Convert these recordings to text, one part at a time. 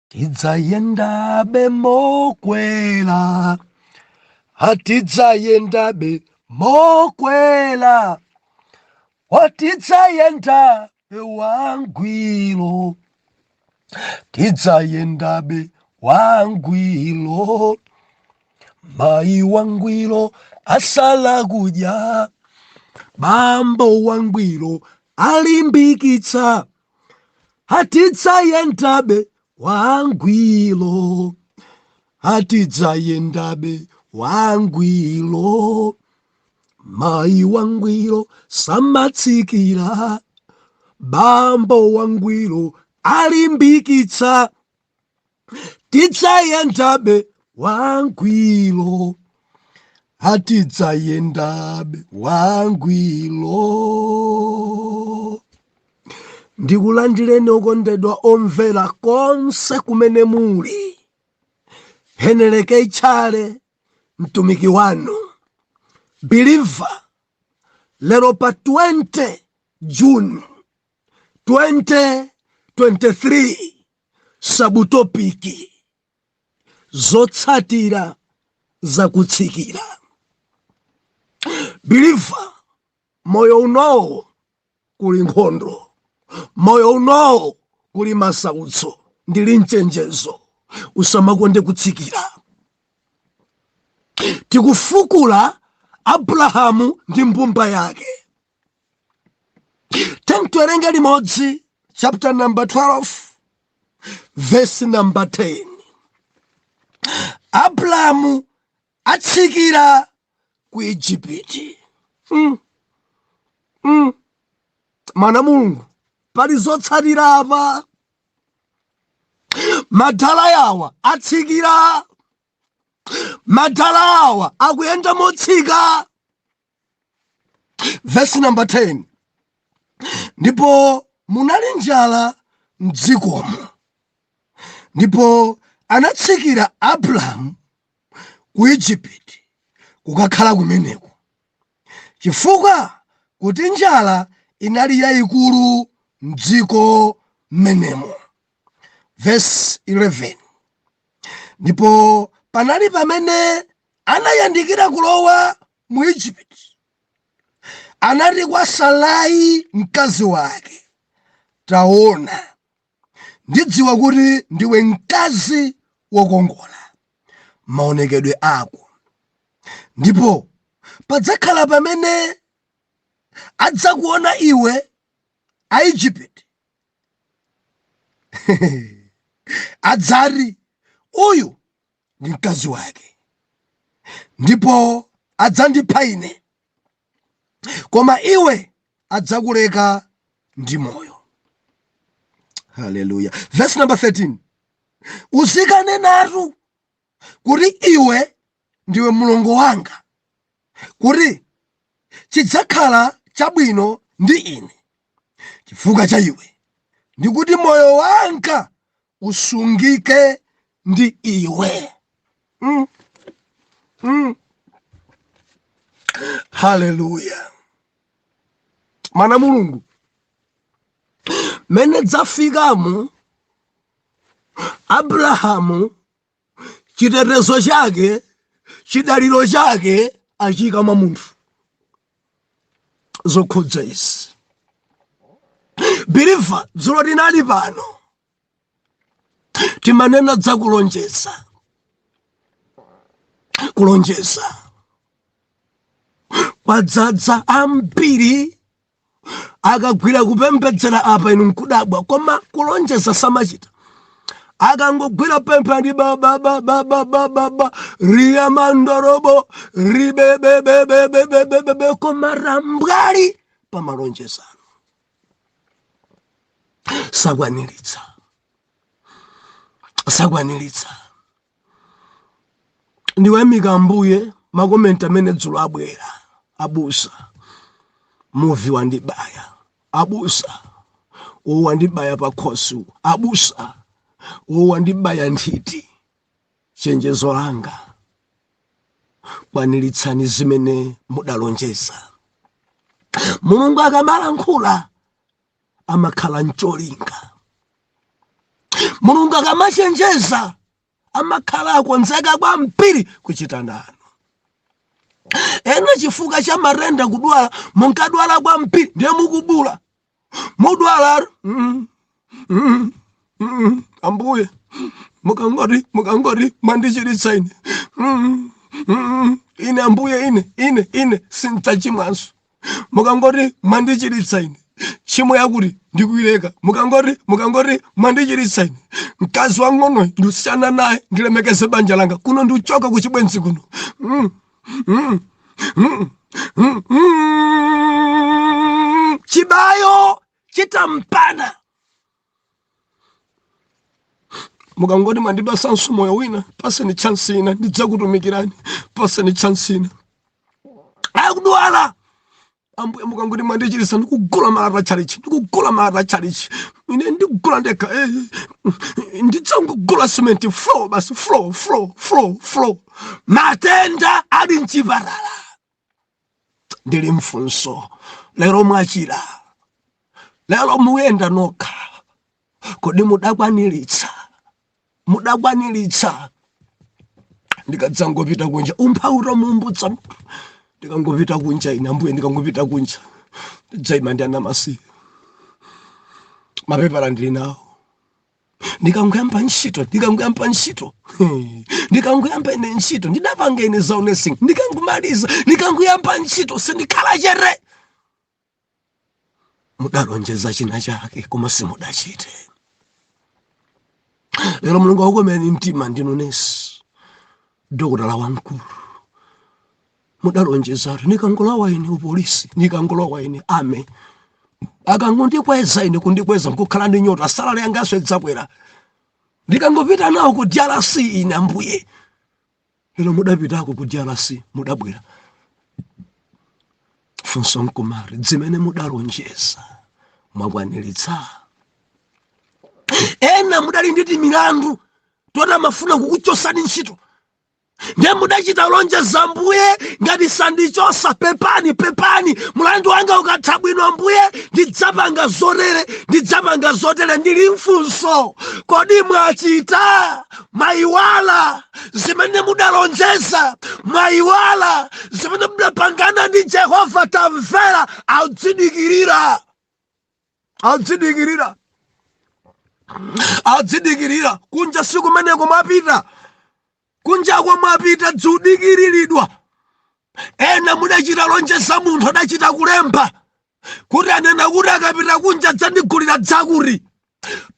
Tidzayendabe mokwera, atidzayendabe mokwera, watidzayendabe wangwiro, tidzayendabe wangwiro. Mayi wangwiro asala kudya, bambo wangwiro alimbikitsa, atidzayendabe wangwiro, atidzayendabe wangwiro. Mayi wangwiro samatsikira, bambo wangwiro alimbikitsa, tidzayendabe wangwiro, atidzayendabe wangwiro. Ndikulandireni okondedwa omvera konse kumene muli. Heneleke Tchale, mtumiki wanu believer, lero pa 20 June 2023, subtopic zotsatira zakutsikira. Believer, moyo unowo kuli nkhondo, moyo unowo kuli masautso. Ndili mchenjezo, usamakonde kutsikira. Tikufukula Abrahamu ndi mbumba yake. Tiwerenge limodzi chapter number 12 verse number 10. Abrahamu atsikira ku Igupti. Mwana Mulungu, pali zotsatira apa. Madala yawa atsikira, madala awa akuyenda motsika. Verse number 10: ndipo munali njala mdzikomo, ndipo anatsikira Abrahamu ku Igupti kukakhala kumeneko, chifukwa kuti njala inali yayikulu mdziko mmenemo. Verse 11: ndipo panali pamene anayandikira kulowa mu Igupti, anati kwa Sarai mkazi wake, "Taona, ndidziwa kuti ndiwe mkazi wokongola maonekedwe ako, ndipo padzakhala pamene adzakuona iwe Aigupti, adzati, 'Uyu ndi mkazi wake,' ndipo adzandipha ine, koma iwe adzakuleka ndi moyo." Haleluya. Verse number 13: uzikanenatu kuti iwe ndiwe mlongo wanga, kuti chidzakhala chabwino ndi ine chifukwa cha iwe, ndi kuti moyo wanga usungike ndi iwe. Haleluya. Mana Mulungu, mene dzafikamo Abrahamu, chitetezo chake, chidaliro chake achika mwa munthu. Zokhudza izi, believer, dzulo tinali pano, timanena dzakulonjeza. Kulonjeza kwadzadza ambiri akagwira kupembedzera apa, inu nkudabwa, koma kulonjeza samachita. Akangogwira pempha ndi bababababababa riyamandorobo ribebebebebebebebe, koma rambwali pamalonjezano, sakwaniritsa, sakwaniritsa. Ndiwayamika Ambuye. Ma comment amene dzulo abwera: "Abusa, muvi wandibaya. Abusa, uwu wandibaya pakhosi. Abusa, uwu wandibaya nthiti." Chenjezo langa, kwaniritsani zimene mudalonjeza. Mulungu akamalankhula amakhala mcholinga. Mulungu akamachenjeza amakhala akonzeka kwambiri kuchita nanu. Ena chifukwa cha matenda kudwala, munkadwala kwambiri, ndiye mukubula mudwala. Ambuye, mukangoti mwandichiritsa ine, ine Ambuye, ine sindzachimwanso. Mukangoti mwandichiritsa ine, tchimo yakuti ndikuileka. Mukangoti mwandichiritsa ine, mkazi wang'onoyo ndisiyana naye, ndilemekeze banja langa kuno, ndikuchoka kuchibwenzi kuno. Chibayo chitampana, mukangoti mwandipasanso moyo wina, paseni chance ina, ndidzakutumikirani, paseni chance ina. Akudwala, Ambuye, mukangoti mwandichiritsa, ndikugula malata tchalichi, ndikugula malata tchalichi, ine ndikugula ndekha, ndidzangogula simenti, floor basi, floor, floor, floor, floor. Matenda ali mchipatala. Ndili mfunso lero, mwachira lero, muyenda nokha, kodi mudakwaniritsa? Mudakwaniritsa? Ndikadzangopita kunja, umphawi utamuumbutsa munthu, ndikangopita kunja ine Ambuye, ndikangopita kunja ndidzayima ndi ana amasiye, mapepala ndili nawo. Ndikangoyamba ntchito, ndikangoyamba ntchito, ndikangoyamba ine ntchito, ndidapanga ine za nursing, ndikangomaliza, ndikangoyamba ntchito, sindikhala chere. Mudalonjeza china chake koma simudachite. Lero Mulungu akukomereni mtima, ndinu nesi, dokotala wamkulu. Mudalonjezatu, ndikangolowa ine upolisi, ndikangolowa ine ame, akangondikweza ine, kundikweza nkukhala ndi nyota, salary yangaso idzakwera. Ndikangopita nawo ku DRC ine Ambuye. Lero mudapitako ku DRC, mudabwera. Funso nkumati, zimene mudalonjeza mwakwaniritsa? Ena mudali ndi timilandu toti amafuna kukuchosani ntchito, ndiye mudachita lonjeza, Ambuye, ngati sandichosa, pepani, pepani, mlandu wanga ukatha bwino Ambuye, ndidzapanga zotere, ndidzapanga zotere. Ndili mfunso, kodi mwachita? Mwayiwala zimene mudalonjeza? Mwayiwala zimene mudapangana ndi Jehova? Tamvera, adzidikirira, adzidikirira, adzidikirira. Kunja sikumeneko mwapita, kunjako mwapita dzudikiriridwa. Ena mudachita lonjeza, munthu adachita kulemba kuti anena kuti akapita kunja dzandigulira dzakuti,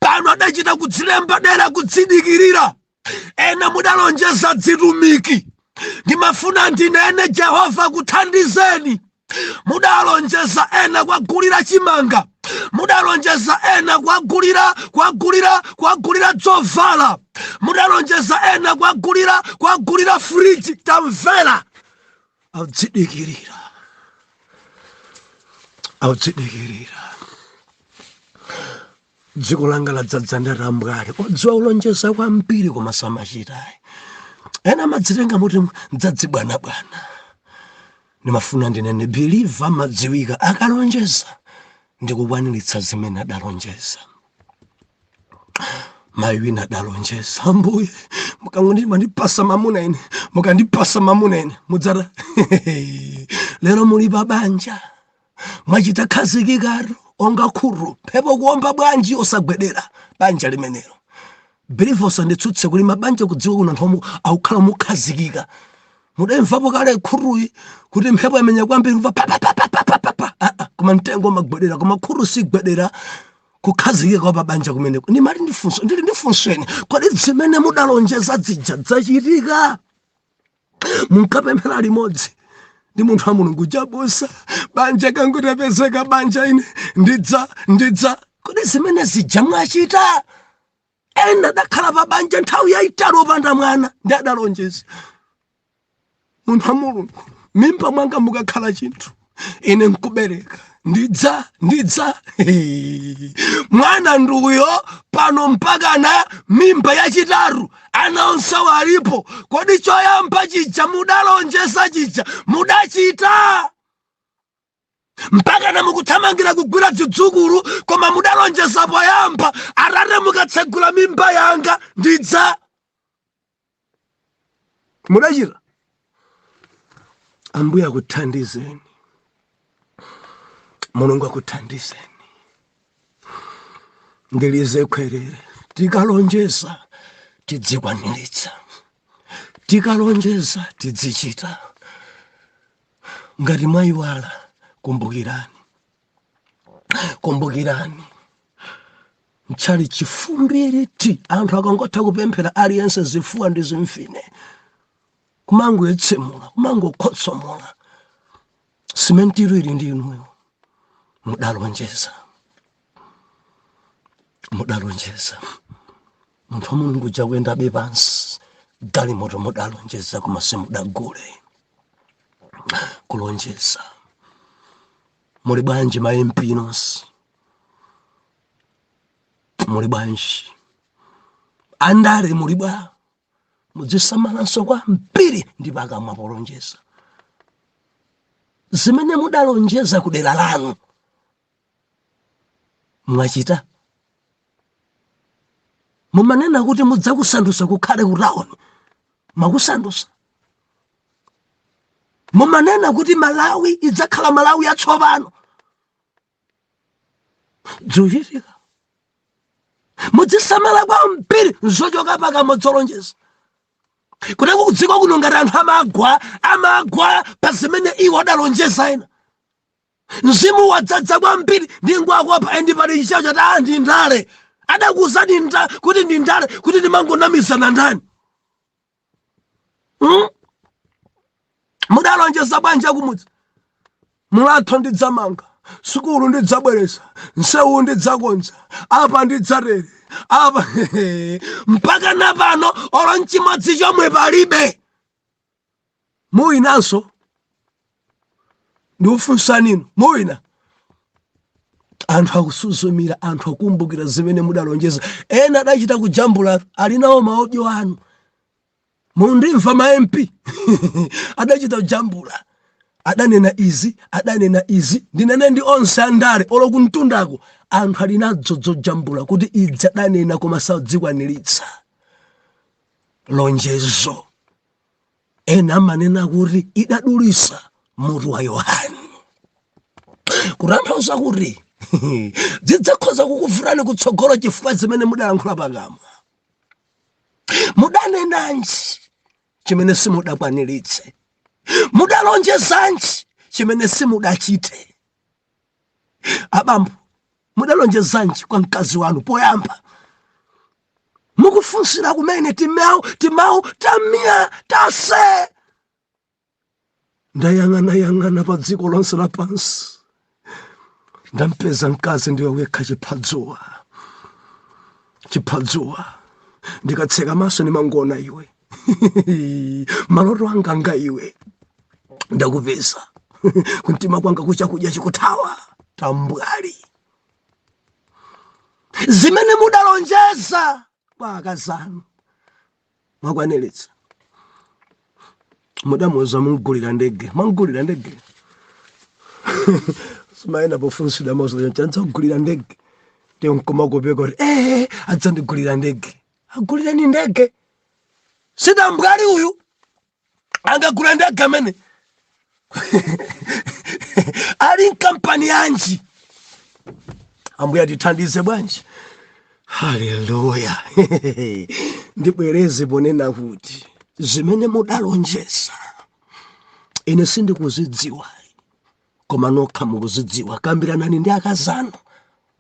pano adachita kudzilemba dera kudzidikirira. Ena mudalonjeza dzitumiki. Ndimafuna ndinene, Jehova kuthandizeni. Mudalonjeza ena kwagulira chimanga, mudalonjeza ena kwagulira dzovala, mudalonjeza ena kwagulira friji. Tamvera, adzidikirira, adzidikirira. Dziko langa ladzadza ndi atambwali odziwa kulonjeza kwambiri koma samachitayi. Ena amadzitenga muti dzadzibwanabwana. Ndimafuna ndinene, believer amadziwika akalonjeza ndikukwaniritsa zimene adalonjeza. Mayi wina adalonjeza, Ambuye, mukangondima mwandipasa mamuna ine, mukandipasa mamuna ine mudzata. Lero muli pa banja, mwachita khazikikatu onga khuru, mphepo kuomba bwanji osagwedera banja limenelo. Believer, usanditsutse, kuli mabanja kudziwa kuno anthu omwe akukhala mukhazikika. Mudamvapo kale khuruyi kuti mphepo yamenya kwambiri, kumva pa pa pa pa pa pa pa pa? Ah, ah, koma mtengo umagwedera, koma khuru sigwedera. Kukhazikika kwa pabanja kumeneko. Ndimati ndifunso, ndili ndifunso ine, kodi zimene mudalonjeza zija zachitika? Munkapemphera limodzi ndi munthu wa Mulungu, chabusa, banja kangutapezeka banja ine ndidza. Kodi zimene zija mwachita? Ena adakhala pa banja nthawi yayitali opanda mwana, ndi adalonjeza, munthu wa Mulungu, mimba mwanga mukakhala chinthu ine nkubereka, ndidza. Mwana nduyo pano, mpakana mimba yachitatu, ana onsewo alipo. Kodi choyamba chija mudalonjeza chija mudachita? Mpaka na mukuthamangira kugwira zidzukulu, koma mudalonjeza poyamba, "Atate, mukatsegula mimba yanga ndidza." Mudachita? Ambuye akuthandizeni, Mulungu akuthandizeni. Ndilize khwerere: tikalonjeza tidzikwaniritsa, tikalonjeza tidzichita. Ngati mwayiwala, kumbukirani, kumbukirani. Mchali chifumbiriti, anthu akangotha kupemphera, aliyense zifuwa ndi zimfine, kumangoyetsemula, kumangokhotsomola. Simentiro ili ndi inuyo. Mudalonjeza, mudalonjeza. Munthu wa Mulungu uja kuyendabe pansi, galimoto mudalonjeza koma simudagule. Kulonjeza. Muli bwanji ma MP nonse? Muli bwanji andale? Muli bwa? Mudzisamalanso kwambiri ndi pakamwa polonjeza. Zimene mudalonjeza ku dera lanu mwachita? Mumanena kuti mudzakusandusa kukhale ku tawuni, mwakusandusa? Mumanena kuti Malawi idzakhala Malawi yatsopano, zikuchitika? Mudzisamala kwambiri nzochoka pakamwa zolonjeza. Kuteko kudziko kuno ngati anthu amagwa, amagwa pa zimene iwo adalonjeza ena. Mzimu wadzadza kwambiri ndi ngwakwapa endi pali chichawo chati, "Ah, ndi ndale." Adakuwuzani nda kuti ndi ndale, kuti ndimangonamizana ndani? Mudalonjeza bwanji akumudzi? "Mulatho ndidzamanga, sukulu ndidzabwereza, nsewu ndidzakonza, apa ndidzatere, apa." Mpaka napano olo nchimodzi chomwe palibe. Muwinanso? Ndikufunsanino, muwina? Anthu akusuzumira, anthu akumbukira zimene mudalonjeza. Ena adachita kujambula, ali nawo ma audio anu. Mundimva ma MP? Adachita kujambula, adanena izi, adanena izi. Ndinene ndi onse andale, olo kumtundako anthu ali nadzo zojambula kuti idzi adanena koma sadzikwaniritsa. Lonjezo, ena amanena kuti idadulisa mutu wa Yohani, kutanthauza kuti zidzakhoza kukuvutani kutsogolo chifukwa zimene mudalankhula pakamwa. Mudanenanji chimene simudakwaniritse? Mudalonjezanji chimene simudachite? Abambo, mudalonjezanji kwa mkazi wanu poyamba mukufunsira kumene timau timau tamia tase? "Ndayang'anayang'ana pa dziko lonse lapansi, ndampeza mkazi ndiwe wekha, chiphadzuwa, chiphadzuwa. Ndikatseka maso ndimangona iwe, maloto anga nga iwe. Ndakupeza, kumtima kwanga kuchakudya chikuthawa." Tambwali. Zimene mudalonjeza kwa akazanu mwakwaniritsa? Mudamuuza mungulira ndege, mwangulira ndege? Simayena pofunsidwa mauza chandzagulira ndege, ndiyo nkomakopeka kuti adzandigulira ndege. Agulireni ndege? Sidambwali uyu angagula ndege amene ali mkampani yanji? Ambuye atithandize bwanji. Haleluya. Ndibwereze ponena kuti zimene mudalonjeza ine sindikuzidziwa, koma nokha mukuzidziwa. Kambiranani ndi akazanu,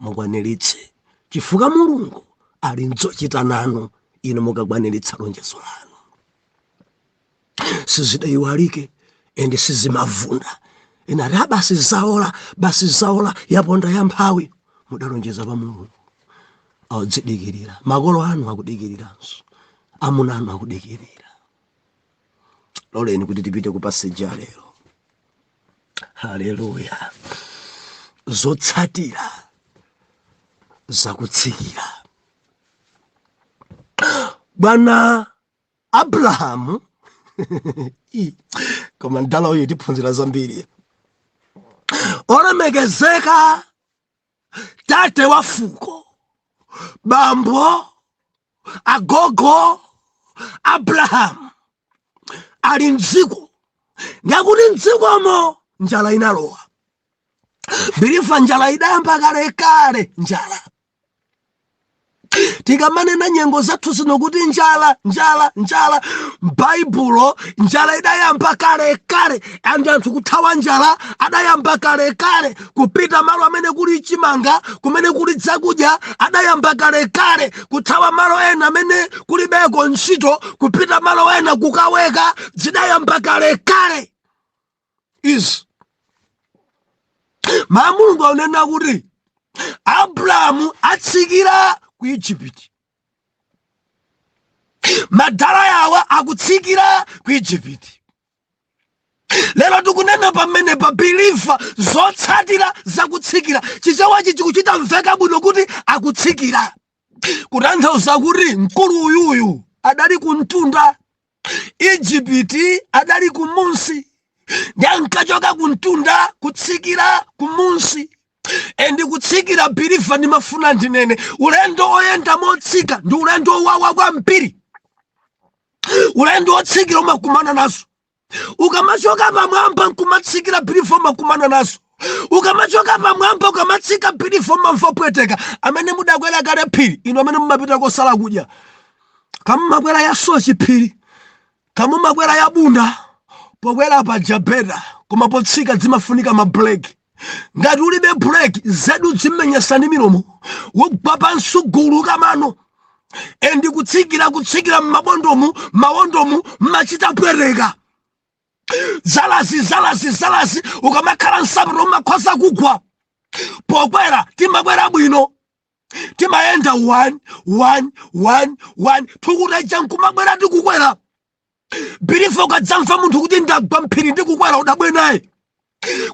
mukwaniritse, chifukwa Mulungu ali nzochita nanu inu mukakwaniritsa lonjezo lanu. Sizidayiwalike ende sizimavunda. Ena ati, "Basi zaola, basi zaola, yaponda yamphawi." Mudalonjeza pa Mulungu, awadzidikirira. Makolo anu akudikiriranso, amuna anu akudikirira. Loleni kuti tipite ku passage ya lero. Haleluya. Zotsatira zakutsikira. Bwana Abrahamu, koma ndala uyu tiphunzira zambiri. Olemekezeka tate wa fuko, bambo agogo Abrahamu ali mdziko, ngakuti mdzikomo njala inalowa. Believer, njala idayamba kalekale. Njala, tikamanena nyengo zathu zino kuti njala, njala, njala, m'Baibulo njala idayamba kalekale. And anthu kuthawa njala adayamba kalekale, kupita malo amene kuli chimanga, kumene kuli zakudya, adayamba kalekale. Kuthawa malo ena amene kulibeko ntchito, kupita malo ena kukaweka, zidayamba kalekale izi. Mawu Mulungu akunena kuti Abrahamu atsikira ku Igupti, madala yawa akutsikira ku Igupti. Lero tikunena pamene pa, believer, zotsatira zakutsikira. Chichewachi chikuchita mveka bwino kuti akutsikira, kutanthauza kuti mkulu uyuyu adali kumtunda, Igupti adali kumunsi, ndi ankachoka kumtunda kutsikira kumunsi. And kutsikira, believer, ndimafuna ndinene, ulendo oyenda motsika ndi ulendo owawa kwambiri. Ulendo wotsikira umakumana nazo. Ukamachoka pamwamba nkumatsikira, believer, umakumana nazo. Ukamachoka pamwamba ukamatsika, believer, umamva pweteka. Amene mudakwera kale phiri, inu amene mumapita kosala kudya, kamumakwera ya Soche phiri, kamumakwera ya Bunda, pokwera pa jabeta, koma potsika zimafunika mabreki. Ngati ulibe breki zedu, zimenyesa ndi milomo, wogwa pansi gulu kamano. And kutsikira, kutsikira m'mabondomu, mawondomu mmachita pwereka. Zalazi, zalazi, zalazi, ukamakhala nsapato umakhoza kugwa. Pokwera timakwera bwino, timayenda 1 1 1 1, thukuta nkumabwera tikukwera. Believer, ukadzamva munthu kuti ndagwa mphiri ndikukwera, udabwe naye.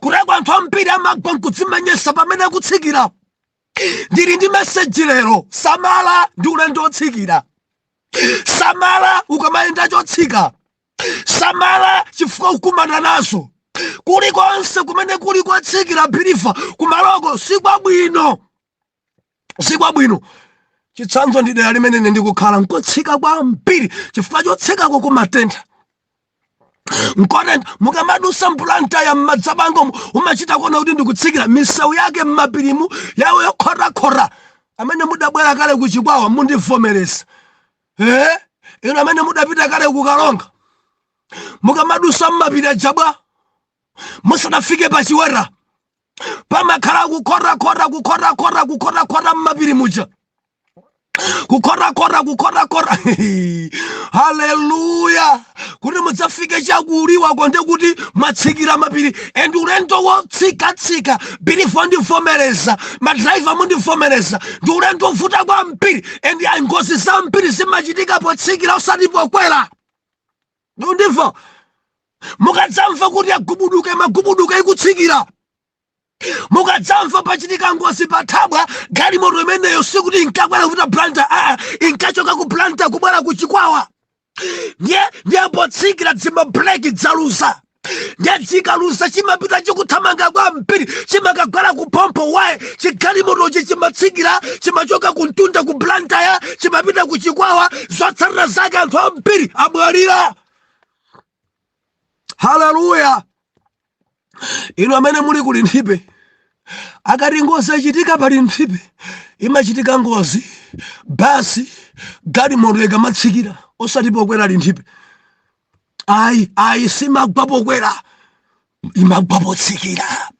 Kutako anthu ambiri amagwa nkudzimenyesa pamene akutsikira. Ndili ndi message lero: samala ndi ulendo wotsikira, samala ukamayenda chotsika, samala chifukwa ukumana nazo. Kulikonse kumene kuli kotsikira, believer, kumaloko sikwabwino, sikwabwino. Chitsanzo ndi dera limene ine ndikukhala, nkotsika kwambiri. Chifukwa chotsikako kumatentha, nkotentha. Mukamadusa mBlantyre mmadzabangomo, umachita kuona kuti ndikutsikira. Misewu yake mmapirimu yawo yokhotakhota. Amene mudabwera kale kuChikwawa mundivomereza, eh? Inu amene mudapita kale kuKalonga, mukamadusa mmapiri ajabwa musanafike pachiwera, pamakhala kukhotakhota, kukhotakhota, kukhotakhota mmapiri muja, kukhotakhota, kukhotakhota. Haleluya! Kuti mudzafike chakuliwa konde kuti mwatsikira mapiri. And ulendo wotsikatsika, believer, ndivomereza, madraiva mundivomereza, ndi ulendo wovuta kwambiri. And ngozi zambiri zimachitika potsikira, osati pokwera. Ndimva mukadzamva kuti agubuduke, magubuduke ikutsikira. Mukadzamva pachitika ngozi pathabwa, galimoto imeneyo sikuti inkakwera kupita Blantyre, aa, inkachoka ku Blantyre kubwera ku Chikwawa. Ndiye potsikira dzima breki dzaluza. Ndiye dzikaluza chimapita chikuthamanga kwambiri, chimakagwera ku pompo waye. Chigalimotochi chimatsikira, chimachoka ku mtunda ku Blantyre, chimapita ku Chikwawa. Zotsatira zake anthu ambiri amwalira. Haleluya! Inu amene muli kuli Nthipe, akati ngozi yachitika pali Nthipe, imachitika ngozi basi galimoto ikamatsikira, osati pokwera Linthipe. Ayi, ayi, simagwa pokwera, imagwa potsikira.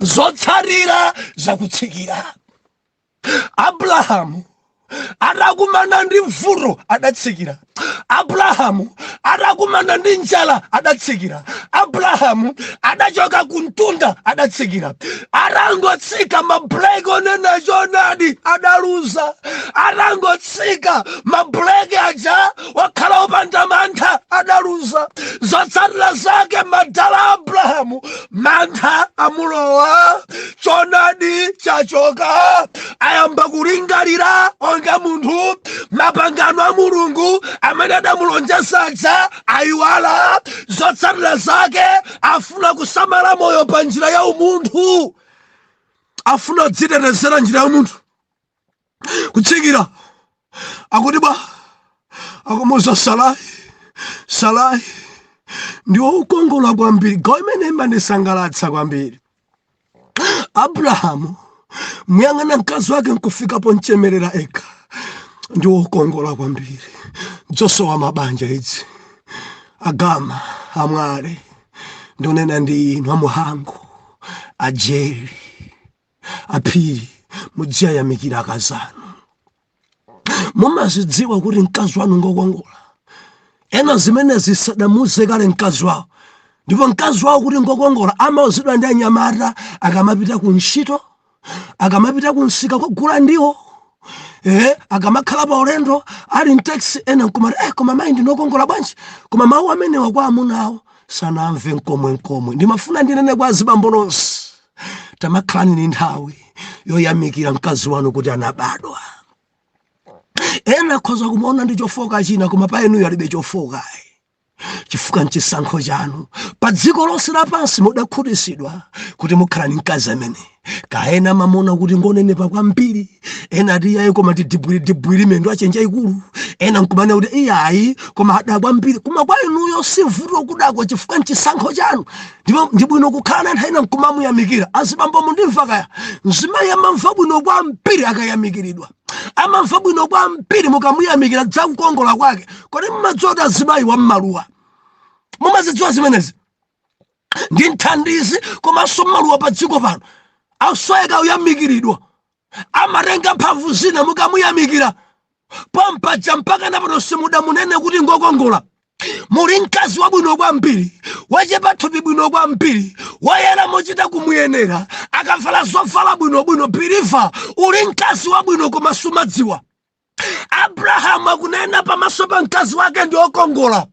Zotsatira zakutsikira: Abrahamu atakumana ndi vuto adatsikira, Abrahamu atakumana ndi njala adatsikira, Abrahamu adachoka ku mtunda adatsikira. Atangotsika, mabreki onena choonadi adaluza. Atangotsika, mabreki aja wakhala opanda mantha adaluza. Zotsatira zake madala Abrahamu mantha amulowa, choonadi chachoka, ayamba kulingalira onga munthu. Mapangano a Mulungu amachita. Amene adamulonjeza aja ayiwala. Zotsatira zake, afuna kusamala moyo pa njira ya umunthu, afuna kudzitetezera njira ya umunthu. Kutsikira akuti bwa, akumuza Sarai, "Sarai ndi wokongola kwambiri." Gawo imene imandisangalatsa kwambiri, Abrahamu muyang'ana mkazi wake nkufikapo mchemerera eka, "Ndi wokongola kwambiri." Dzosowa mabanja idzi. Agama amwale, ndionena ndi inu amuhango, ajeri, aphiri, mudziyayamikira akazanu. Mumazidziwa kuti mkazi wanu ngokongola? Ena zimene zisadamuze kale mkazi wawo, ndipo mkazi wawo kuti ngokongola amauzidwa ndi anyamata akamapita ku ntchito, akamapita ku msika kugula ndiwo, akamakhala pa ulendo ali mtaxi, ena nkumati, "Koma mayi ndinokongola bwanji?" Koma mawu amenewa kwa amunawo sanamve nkomwe nkomwe. Ndimafuna ndinene kwa azibambo nonse, tamakhalani ni nthawi yoyamikira mkazi wanu kuti anabadwa. Ena akhoza kumuona ndi chofoka china, koma pa inuyo alibe chofokayi, chifukwa nchisankho chanu. Pa dziko lonse lapansi mudakhutisidwa kuti mukhala ni mkazi amene kaena mamona kuti ngonenepa kwambiri. Ena ati, "Iyayi, koma tidibwiri mendo achenja ikulu." Ena nkumane kuti, "Iyayi, koma ada kwambiri." Koma kwa inuyo sivuto kudakwa, chifukwa nchisankho chanu, ndipo ndi bwino kukhala na anthu ena nkumamuyamikira. Azibambo, mundimva kaya? Mzimayi amamva bwino kwambiri akayamikiridwa, amamva bwino kwambiri mukamuyamikira dzakukongola kwake. Kodi mmadziwa kuti azimayi wammaluwa? Mumazidziwa zimenezi? Ndi mthandizi komanso mmaluwa pa dziko pano. Asweka uyamikiridwa, amatenga mphamvu zina mukamuyamikira. Pompaja mpaka napano simudamunene kuti ngokongola. Muli mkazi wabwino kwambiri, wachepa thupi bwino kwambiri, woyera mochita kumuyenera, akavala zovala bwinobwino. Believer, uli mkazi wabwino koma sumadziwa. Abrahamu akunena pamaso pa mkazi wake, "Ndi okongola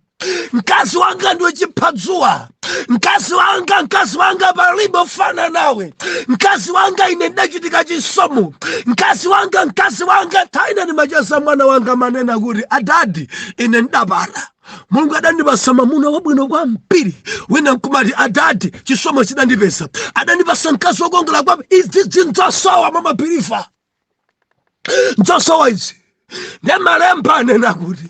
mkazi wanga, ndiwe chiphadzuwa mkazi wanga, mkazi wanga palibe ofana nawe, mkazi wanga ine ndachitika chisomo, mkazi wanga, mkazi wanga." Taina ndimacheza mwana wanga, manena kuti, "Adadi, ine ndapata Mulungu adandipasa mamuna wabwino kwambiri." Wina nkumati, "Adadi, chisomo chidandipeza, adandipasa mkazi wokongola kwambiri." Izi zinzasowa mama believer, nzosowa izi. Ndi malemba anena kuti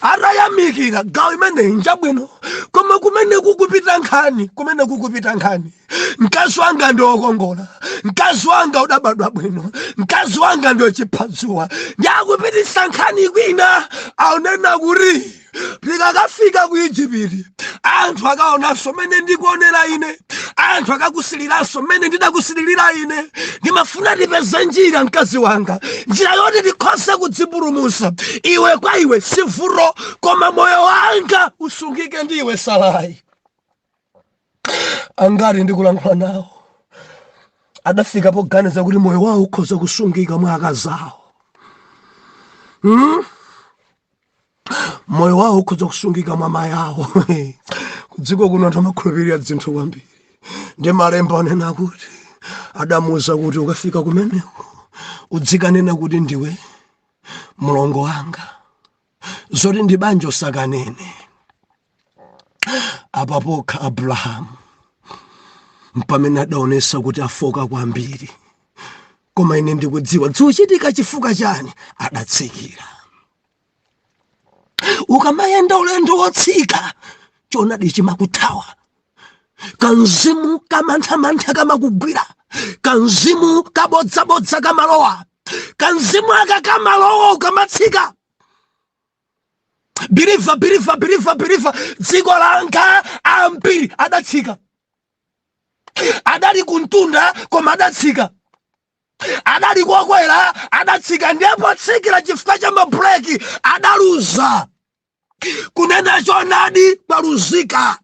atayamikira, gawo imeneyi njabwino, koma kumene kukupita nkhani, kumene kukupita nkhani, mkazi wanga ndi wokongola, mkazi wanga udabadwa bwino, mkazi wanga ndi wochiphadziwa, ndi akupitisa nkhani kwina. Aunena kuti tikakafika ku Ijipiti, anthu akaonanso mmene ndikuonera ine, anthu akakusiliranso mmene ndidakusilirira ine. Ndimafuna tipeze njira, mkazi wanga, njira yoti tikhoze kudzipulumutsa. Iwe kwa iwe sivuto, koma moyo wanga usungike ndi iwe Sarai. Angati ndikulankhula nawo adafika poganiza kuti moyo wawo ukhoza kusungika mwa akazawo? Moyo wawo ukhoza kusungika mwa mayi awo. Kudziko kuno anthu amakhulupirira zinthu kwambiri. Ndi malemba anena kuti adamuwuza kuti ukafika kumeneko udzikanena kuti ndiwe mlongo wanga, zoti ndi banja usakanene. Apa pokha Abrahamu mpamene adaonesa kuti afoka kwambiri, koma ine ndikudziwa zikuchitika chifukwa chani. Adatsikira. Ukamayenda ulendo wotsika, chonadi chimakuthawa, kanzimu kamanthamantha kamakugwira, kanzimu kabodzabodza kamalowa, kanzimu aka kamalowa ukamatsika. Believer, believer, believer, believer, dziko langa ambiri adatsika. Adali kuntunda koma adatsika, adali kokwera adatsika. Ndipo tsikira chifukwa cha mabreki adaluza. Kunena chonadi kwaluzika,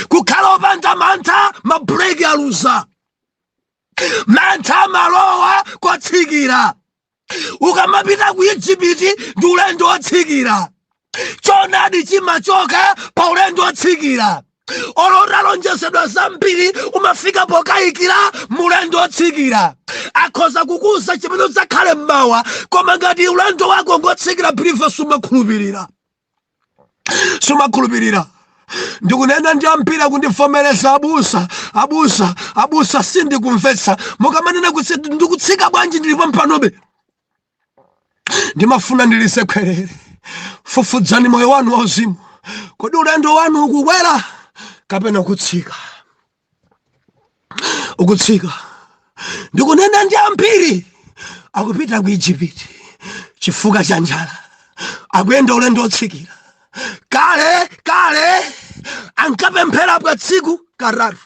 kukhala opanda mantha, mabreki aluza. Mantha amalowa kotsikira. Ukamapita ku Ijipiti ndi ulendo wotsikira, chonadi chimachoka pa ulendo wotsikira. Olo utalonjezedwa zambiri, umafika pokayikira. Mulendo otsikira akhoza kukuza chimene udzakhale mmawa, koma ngati ulendo wako ngotsikira, believer, sumakhulupirira, sumakhulupirira. Ndikunena ndi ambiri akundivomereza: "Abusa, abusa, abusa, sindikumvetsa mukamanena kuti ndikutsika bwanji, ndilipo mpanobe." Ndimafuna ndilise khwerere. Fufudzani moyo wanu wauzimu. Kodi ulendo wanu ukukwera kapena kutsika? Ukutsika. Ndikunena ndi ambiri akupita ku Ijipiti chifukwa cha njala, akuyenda ulendo otsikira. Kale kale ankapemphera pa tsiku katatu,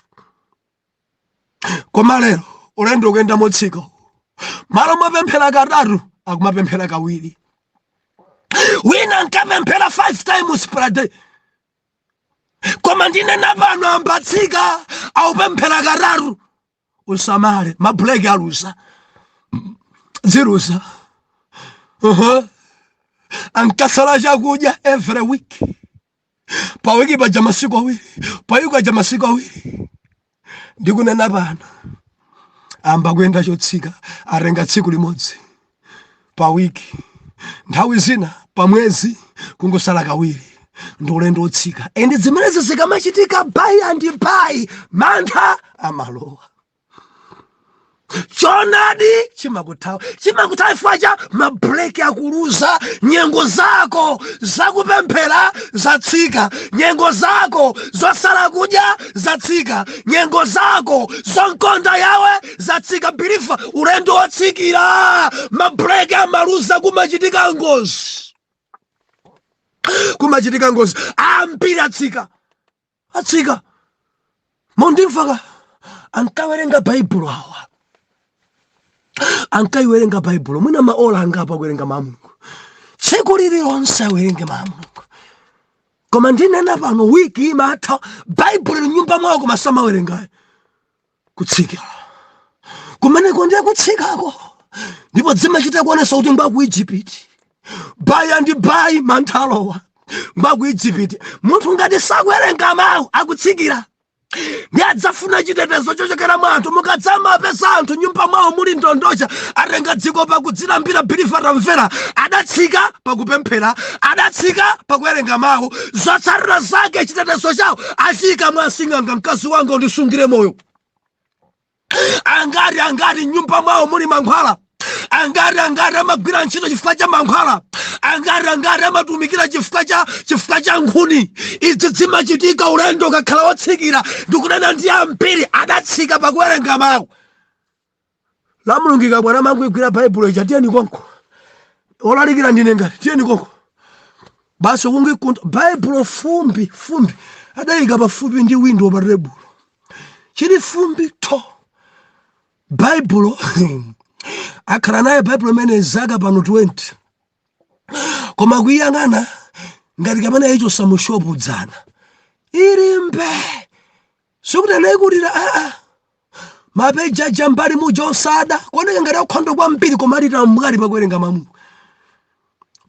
koma lero ulendo ukuyenda motsika. Malo mapemphera katatu, akumapemphera kawiri. Wina ankapemphera 5 times per day, koma ndinena pano ambatsika, aupemphera katatu. Usamale, mabreki aluza, ziluza. Ankasala chakudya every week, pa wiki paja masiku 2, pa wiki paja masiku 2. Ndikunena pano amba kuyenda chotsika, atenga tsiku limodzi pa wiki, nthawi zina pa mwezi kungosala kawiri. Ndi ulendo wotsika. And zimenezi zikamachitika by and by, mantha amalowa, chonadi chimakuthawa, chimakuthawa chifukwa cha mabreki akuluza. Nyengo zako zakupemphera zatsika, nyengo zako zosala kudya zatsika, nyengo zako zonkonda yawe zatsika. Believer, ulendo wotsikira, mabreki amaluza, kumachitika ngozi, kumachitika ngozi. Ambiri atsika, atsika. Mundimvaka? Ankawerenga Baibulo awa, ankaiwerenga Baibulo mwina maola angapo, akuwerenga mawu a Mulungu tsiku lililonse, awerenge mawu a Mulungu. Koma ndinena pano wiki imatha, Baibulo nyumba mwawo, koma samawerengayo. Kutsikira kumeneko ndiye kutsikako, ndipo dzimachita kuonesa kuti ngwa ku Ijipiti. By and by mantha alowa, ngwa ku Ijipiti. Munthu ngati sakuwerenga mawu, akutsikira, ndi adzafuna chitetezo chochokera mwa anthu. Mukadzamapeza anthu nyumba mwawo muli ndondocha, atenga dziko pakudzilambira. Believer, tamvera, adatsika pakupemphera, adatsika pakuwerenga mawu. Zotsatira zake, chitetezo chawo achika mwa asing'anga: "Mkazi wanga, undisungire moyo." Angati, angati nyumba mwawo muli mankhwala? Angati, angati amagwira ntchito chifukwa cha mankhwala? Angati, angati amatumikira chifukwa cha nkhuni? Izi zimachitika ulendo ukakhala wotsikira. Ndikunena ndi ambiri adatsika pakuwerenga mawu. La Mulungu ikabwana, mangoigwira Baibulo ija: "Tiyeni konko, olalikira ndine ngati, tiyeni konko." Basi, kungikunda Baibulo, fumbi fumbi, adayika pafupi ndi window pa tebulo, chili fumbi tho. Baibulo akhala naye, Baibulo imene zaka pano 20, koma kuyang'ana ngati kamene icho samushopu dzana, ili mbe, sikuti anayikutira aa. Mapeji aja mbali muja osada, kuoneka ngati akhondo kwambiri, koma ali tambwali pakuwerenga mawu.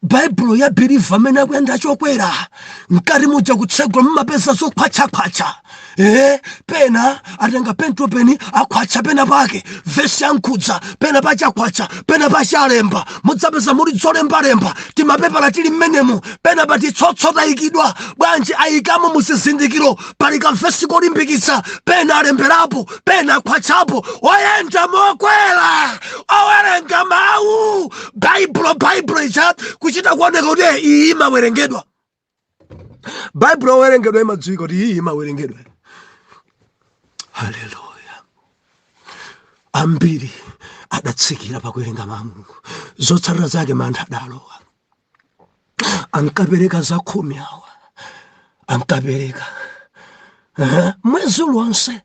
Baibulo ya believer amene akuyenda chokwera, mkati muja kutsegula, mumapeza zokhwachakhwacha. Pena atenga pentopeni, akhwacha pena pake, vesi yankhudza pena pachakhwacha, pena pachalemba. Mudzapeza muli zolembalemba, timapepala tili mmenemo, pena pati tsotso tayikidwa. Bwanji ayikamo? Muzizindikiro, pali kavesi kolimbikitsa, pena alemberapo, pena akhwachapo. Oyenda mokwera, owerenga mawu, Baibulo, Baibulo ija kuchita kuoneka kuti iyi imawerengedwa. Baibulo owerengedwa imadziwika kuti iyi imawerengedwa. Haleluya! Ambiri adatsikira pakuwerenga mawu a Mulungu. Zotsatira zake, mantha adalowa. Ankapereka zakhumi awa, ankapereka mwezi uliwonse,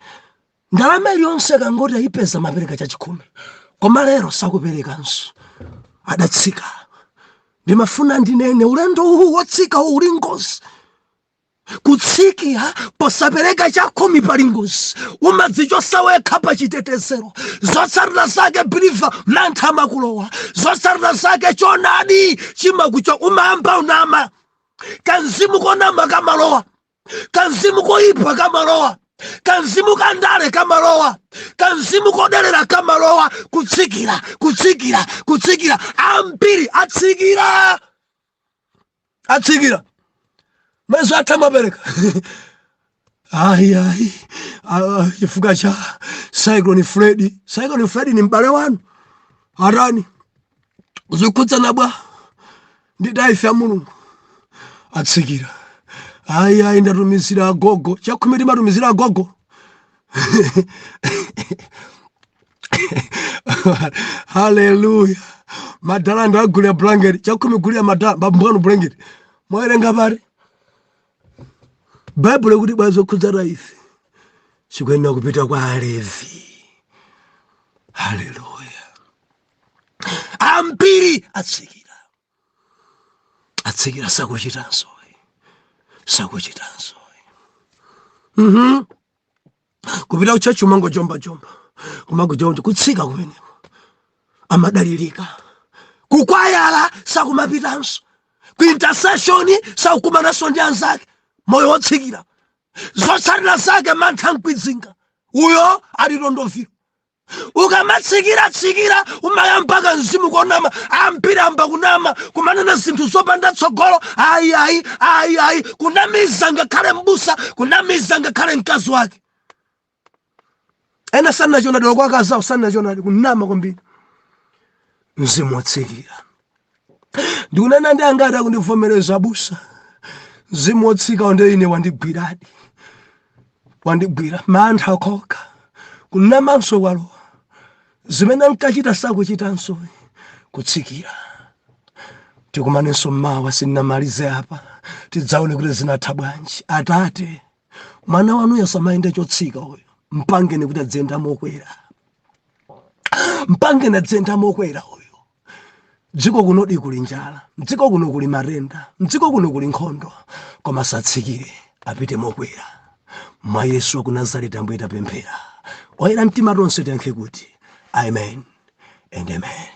ndalama iliyonse kangoti ayipeza, mapereka chachikhumi, koma lero sakuperekanso, adatsika. Ndimafuna ndinene, ulendo uwu wotsika uwu uli ngozi. Kutsikira posapereka chakhumi pali ngozi, umadzichosa wekha pa chitetezero. Zotsatira zake, believer, mantha amakulowa. Zotsatira zake, chonadi chimakucho, umayamba unama, kanzimu konama kamalowa. Kamzimu koyipa kamalowa, kamzimu kandale kamalowa, kamzimu kodelera kamalowa. Kutsikira, kutsikira, kutsikira. Ambiri atsikira, atsikira. Mwezi atha mwapereka ayi ayi, ah, chifukwa cha Cyclone Freddy. Cyclone Freddy ni m'bale wanu, atani zikhudzana bwa ndi tithe ya Mulungu? Atsikira. Ayi ayi, ndatumizira agogo chakhumi. Timatumizira agogo. Haleluya! Madala ndagulira blanket. Chakhumi gulira madala babwanu blanket. Mwawerenga pati Baibulo kuti bwa zokhudza tithe chikuyenera kupita kwa Alevi? Haleluya! Ambiri atsikira, atsikira, sakuchitanso, sakuchitanso. Kupita kuchechi umangojomba-jomba, kumangojomba, kutsika kumeneko. Amadalirika kukwayala, sakumapitanso ku intercession, sakukumananso ndi anzake. Moyo wotsikira, zotsatira zake mantha mkwidzinga uyo ali tondoviro. Ukamatsikira tsikira, umayamba kamzimu konama. Ambiri amba kunama, kumanena zinthu zopanda tsogolo. Ayi ayi ayi ayi, kunamiza ngakhale mbusa, kunamiza ngakhale mkazi wake. Ena sanachonadi kwa akazawo, sanachonadi, kunama kwambiri, mzimu wotsikira. Ndikunena ndi angati akundivomereza, abusa, mzimu wotsika nde ine wandigwiradi, wandigwira. Mantha okha, kunamanso kwalowa, zimene ankachita sakuchitanso, kutsikira. Tikumanenso mmawa, sindinamalize apa, tidzaone kuti zinatha bwanji. Atate, mwana wanuyo samayende chotsika uyo, mpangeni kuti adziyenda mokwera, mpangeni adziyenda mokwera uyo. Dziko kunodi kuli njala, mdziko kuno kuli matenda, mdziko kuno kuli nkhondo, koma satsikire, apite mokwera. Mwa Yesu wa ku Nazareti Ambuye tapemphera. Oyera mtima tonse tiyankhe kuti amen and amen.